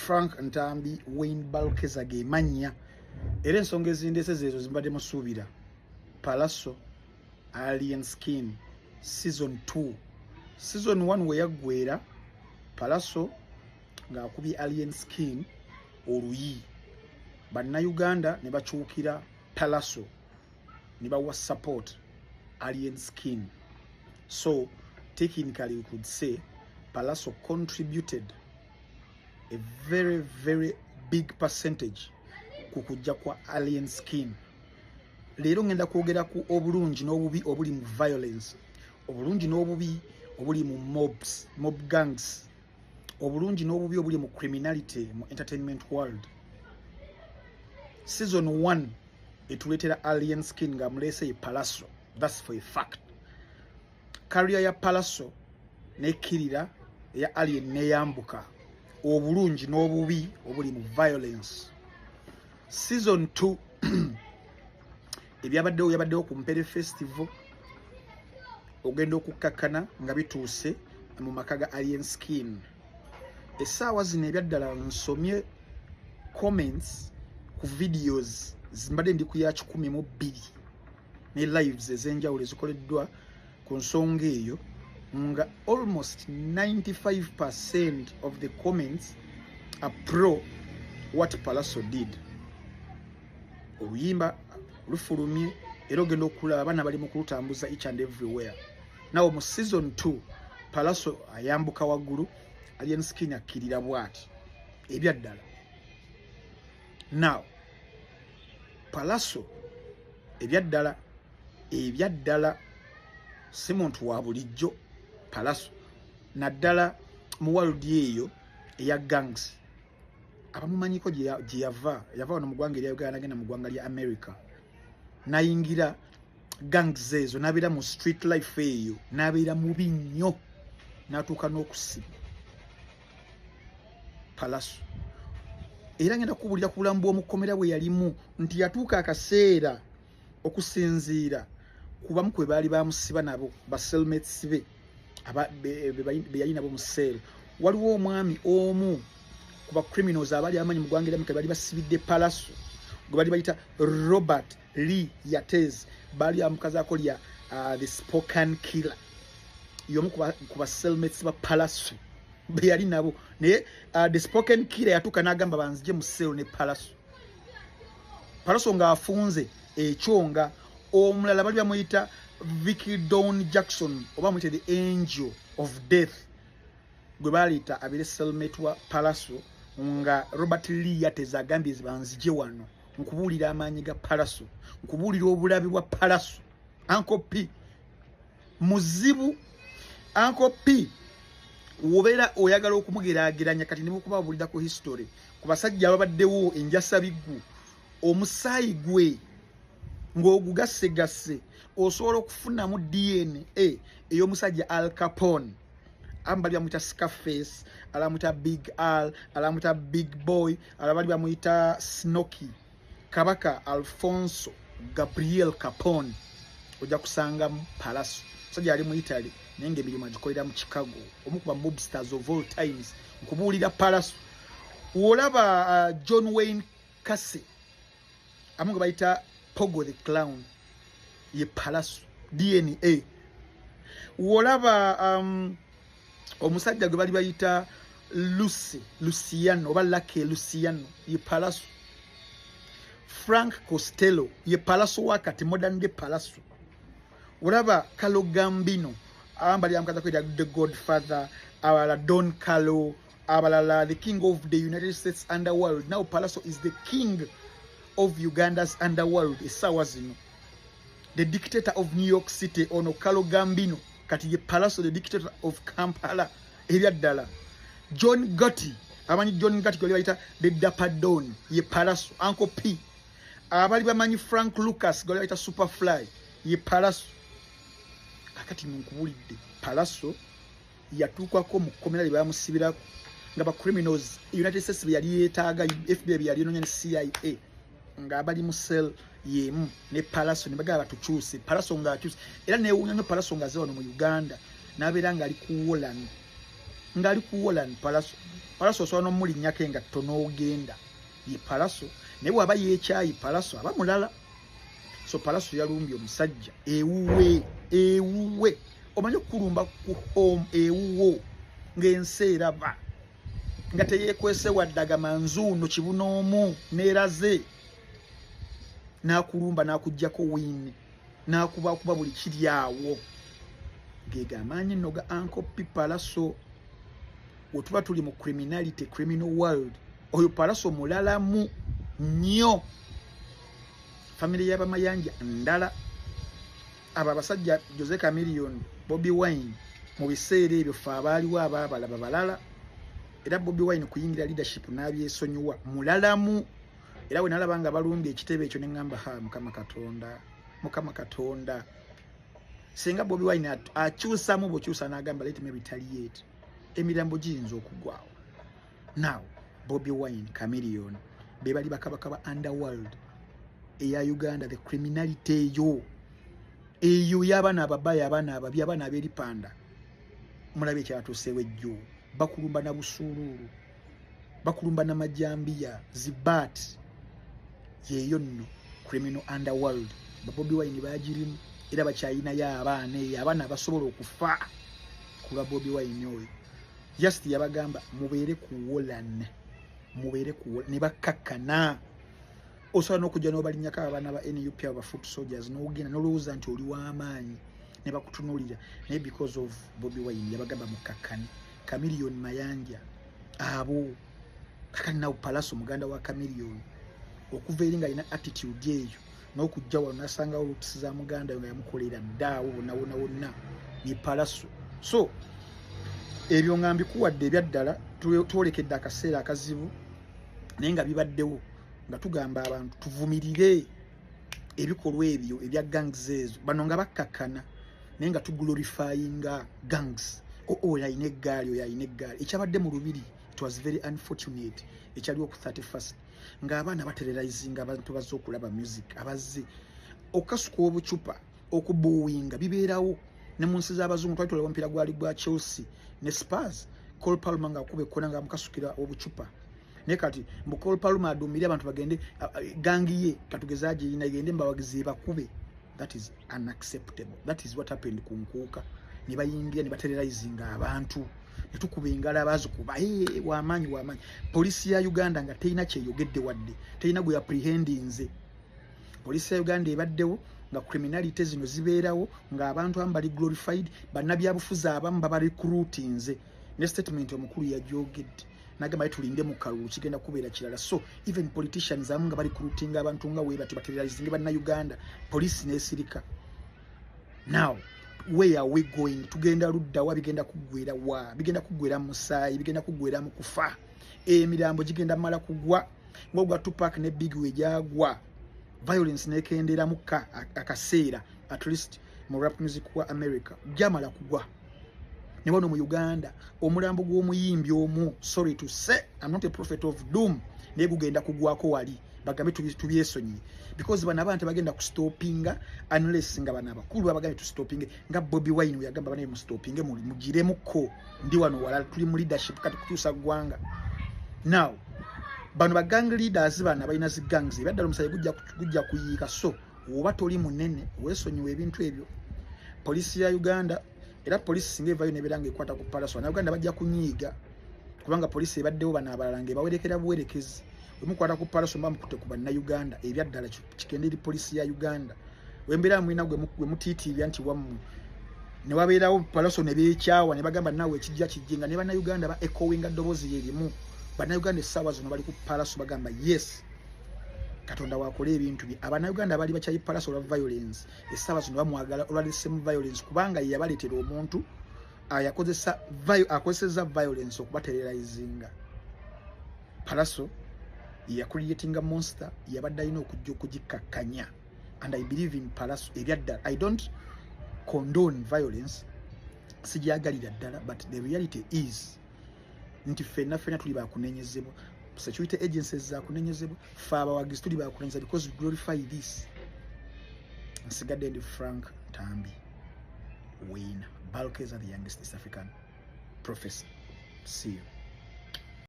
Frank Ntambi Wayne Balkeza gemannya, era ensonga ezindeese zeezo zimbadde musuubira. Pallaso, Alien Skin season 2. Season 1 we yaggwera, Pallaso ng'akubye Alien Skin oluyi, Bannayuganda ne bakyukira Pallaso ne bawa support Alien Skin. So technically we could say Pallaso contributed a very, very big percentage ku kujja kwa Alien Skin. Leero ngenda kwogera ku obulungi n'obubi obuli mu violence, obulungi n'obubi obuli mu mobs, mob gangs, obulungi n'obubi obuli mu criminality mu entertainment world. Season 1 etuleetera Alien Skin nga muleese ye Pallaso. That's for a fact. Career ya Pallaso nekkirira, eya Alien neyambuka. Obulungi n'obubi obuli mu violence. Season 2, ebyabaddewo yabaddewo ku Mpere Festival, ogenda okukkakkana nga bituuse mu maka ga Alien Skin. Essaawa zino, ebyaddala, nsomye comments ku videos zimbadde ndi ku ya 102 ne lives ez'enjawulo ezikoleddwa ku nsonga eyo, nga almost 95% of the comments are pro what Pallaso did. Oluyimba lufulumye era ogenda okulaba abaana bali mu kulutambuza each and everywhere. Nawe mu season 2, Pallaso ayambuka waggulu, Alien Skin akkirira bw'ati. Ebyaddala, now Pallaso ebyaddala, ebyaddala si muntu wa bulijjo. Pallaso, naddala mu world eyo eya gangs, abamumanyiko gye yava, yava wano mu ggwanga erya Uganda, nagenda mu ggwanga lya America, nayingira gangs ezo, nabeera mu street life eyo, nabeera mubi nnyo, natuuka n'okusibwa. Pallaso era ngenda kubuulira ku bulamu bw'omukomera bwe yalimu, nti yatuuka akaseera, okusinziira kubamu kwe baali bamusiba nabo, ba cellmates be be yali nabo mu cell. Waliwo omwami omu ku ba criminals abaali amanyi mu ggwanga erya Amerika baali basibidde Pallaso, gwe baali bayita Robert Lee Yates, baali bamukazaako lya the Spokane Killer. Y'omu ku ba cellmates ba Pallaso be yali nabo. Naye the Spokane Killer yatuuka n'agamba, "Banzije mu cell ne Pallaso." Pallaso ng'afunze ekyonga. Omulala bali bamuyita Vicky Don Jackson, oba muyite the Angel of Death, gwe baleeta abeere cellmate wa Pallaso, nga Robert Lee Yates agambye, "Banzije wano." Nkubuulira amaanyi ga Pallaso, nkubuulira obulabe bwa Pallaso. Uncle P muzibu. Uncle P wobeera oyagala okumugeraageranya kati ne bukulira ku history ku basajja ababaddewo enjasabiggu, omusaayi gwe ng'ogugassegase osobola okufunamu DNA ey'omusajja Al Capone. Abamu bali bamuyita Scarface, alamuyita Big Al, alamuyita Big Boy, ala bali bamuyita Snoky. Kabaka Alfonso Gabriel Capone, ojja kusangamu Pallaso. Musajja ali mu Italy, naye nga emirimu agikolera mu Chicago, omu ku ba mobsters of all times. Nkubuulira Pallaso. Wolaba John Wayne Gacy, amu nga bayita Pogo the Clown, ye Pallaso DNA. Wolaba omusajja gwe bali bayita Lucy Luciano oba Lucky Luciano, ye Pallaso. Frank Costello ye Pallaso wakati, modern day Pallaso. Olaba Carlo Gambino, abamu bali bamukaza kwera the Godfather, abalala Don Carlo, abalala the king of the United States underworld. Now Pallaso is the king of Uganda's underworld essaawa zino, the dictator of New York City. Ono Carlo Gambino kati ye Pallaso, the dictator of Kampala. Ebyaddala, John Gotti, amanyi John Gotti gwali bayita the Dapper Don, ye Pallaso, Uncle P. Abali bamanyi Frank Lucas gwali bayita Superfly, ye Pallaso. Kakati nkubuulidde, Pallaso yatuukako mu kkomera lye bamusibirako nga ba criminals United States bye yali yeetaaga, FBI bye yali enoonya ne CIA, nga bali mu cell yemu ne Pallaso, ne bagamba batukyuse. Pallaso ng'akyuse. Era neewuunya nnyo Pallaso ng'aze wano mu Uganda n'abeera ng'ali ku Wolan. Ng'ali ku Wolan Pallaso. Pallaso osobola n'omulinnyako engatto n'ogenda, ye Pallaso. Naye bw'aba yeekyayi, Pallaso aba mulala. So Pallaso yalumbye omusajja ewuwe. Ewuwe, omanyi okukulumba ku home ewuwo ng'ensi eraba, nga teyeekwese waddaga manzuuno kibunoomu neeraze, n'akulumba n'akuggyako wiini n'akubakuba buli kiri awo. Gega amaanyi nno ga Uncle P Pallaso. We tuba tuli mu criminality, criminal world, oyo Pallaso mulalamu nnyo. Famire y'abamayanja ndala. Abo abasajja Jose Chameleone, Bobi Wine, mu biseera ebyo fe abaaliwo abaabalaba balala. Era Bobi Wine kuyingira leadership n'abyesonyiwa, mulalamu. Era bwe nalaba nga balumbye ekitebe ekyo, ne ŋŋamba, "Ha, Mukama Katonda, Mukama Katonda." Singa Bobi Wine akyusamu bukyusa n'agamba, "Let me retaliate," emirambo giyinza okugwawo. Now Bobi Wine, Chameleone be bali bakabaka ba underworld eya Uganda, the criminality eyo eyo y'abaana ababayi, abaana ababi, abaana ab'eripanda. Mulabe ekyatuuseewo ejjo, bakulumba na busuuluulu, bakulumba na majambiya zibat. Yeeyo nno criminal underworld. Ba Bobi Wine bagirimu era bakyayinayo abaana eyo, abaana abasobola okufa ku lwa Bobi Wine oyo. Just yabagamba, "Mubeere ku wolan, mubeere ku," ne bakkakkana. Osobola n'okujja n'obalinnyako abaana ba NUP, abo ba foot soldiers, n'ogenda n'olowooza nti oli w'amaanyi ne bakutunuulira, naye because of Bobi Wine yabagamba, "Mukkakkane." Chameleone, Mayanja, abo kakati nawe Pallaso muganda wa Chameleone, okuva eri ng'alina attitude eyo n'okujja wano nasangawo roots za muganda we nga yamukolera ddaawo wonna wonna wonna ni Pallaso. So ebyo nga mbikuwadde, ebyaddala twolekedde akaseera akazibu, naye nga bibaddewo nga tugamba abantu tuvumirire ebikolwa ebyo ebya gangs ezo. Bano nga bakkakkana, naye nga tuglorifyinga gangs. Oyo alina eggaali, oyo alina eggaali. Ekyabadde mu Lubiri, it was very unfortunate. Ekyaliwo ku 31st, ng'abaana baterrorizinga abantu bazze okulaba music, abazze okukasuka obucupa, okubuwinga. Bibeerawo ne mu nsi z'abazungu. Twali tulaba omupiira gwali gwa Chelsea ne Spurs, Cole Palmer ng'akuba ekkona ng'amukasukira obucupa. Naye kati mbu Cole Palmer aduumire abantu bagende, gang ye katugeze agirina, egende mbawagizi bakube. That is unacceptable. That is what happened ku Nkuuka, ne bayingira ne baterrorizinga abantu, ne tukuba engalo abazikuba. Hey, wamaanyi, wamaanyi. Poliisi ya Uganda nga terina kyeyogedde, wadde terina gwe apprehendinze. Poliisi ya Uganda ebaddewo nga criminality zino zibeerawo, ng'abantu abamu bali glorified, bannabyabufuzi abamu baba recruitinze. Ne statement omukulu yagyogedde nagamba, "Ye tulinde mu kalulu, kigenda kubeera kirala." So even politicians abamu nga barecruitinga abantu nga we bati baterrorizinge bannayuganda, poliisi nesirika. Now where are we going? Tugenda ludda wa? Bigenda kuggwera wa? Bigenda kuggwera mu musaayi, bigenda kuggwera mu kufa. Emirambo gigenda mala kugwa ng'ogwa Tupac ne Big we gyagwa, violence nekenderamuka akaseera, at least mu rap music wa America gyamala kugwa. Ne wano mu Uganda omulambo gw'omuyimbi omu, sorry to say, I'm not a prophet of doom, naye gugenda kugwako wali bagambe tubyesonyiye, because bano abantu bagenda kustopinga unless nga bano abakulu babagambye tustopinge, nga Bobi Wine we yagamba banaye, "Mustopinge, mugiremuko, ndi wano walala, tuli mu leadership kati kutuusa ggwanga." Now bano ba gang leaders, bano abalina zi gangs, ebyaddala omusaayi gujja kuyiika. So oba toli munene, weesonyiwa ebintu ebyo. Poliisi ya Uganda, era poliisi singa evayo nebeera nga ekwata ku Pallaso, Bannayuganda bajja kunyiiga, kubanga poliisi ebaddewo bano abalala nga ebawerekera buwerekezi. Bwemukwata ku Pallaso, mba mukutte ku Bannayuganda. Ebyaddala kigende eri poliisi ya Uganda. Wembeera mulina gwe mutiitiibya nti wammwe, ne wabeerawo Pallaso ne beekyawa ne bagamba, "Naawe ekijja kijje," nga ne Bannayuganda ba echoinga ddoboozi lye limu. Bannayuganda essaawa zino bali ku Pallaso, bagamba, "Yes, Katonda wakola ebintu bye." Abannayuganda abaali bakyayi Pallaso olwa violence, essaawa zino bamwagala olwalesemu violence, kubanga ye yabaleetera omuntu ayakozesa akozesezza violence okubaterrorizinga. Pallaso yacreatinga monster, yabadde alina okujja okugikkakkanya. And I believe in Pallaso ebyaddala. I don't condone violence, sijagalira ddala, but the reality is nti ffenna ffenna tuli bakunenyezebwa. Security agencies zakunenyezebwa, fe abawagizi tuli bakunenyeza, because we glorify this. Nsigadde ndi Frank Ntambi Wayne Balkeza, the youngest East African professor. See you.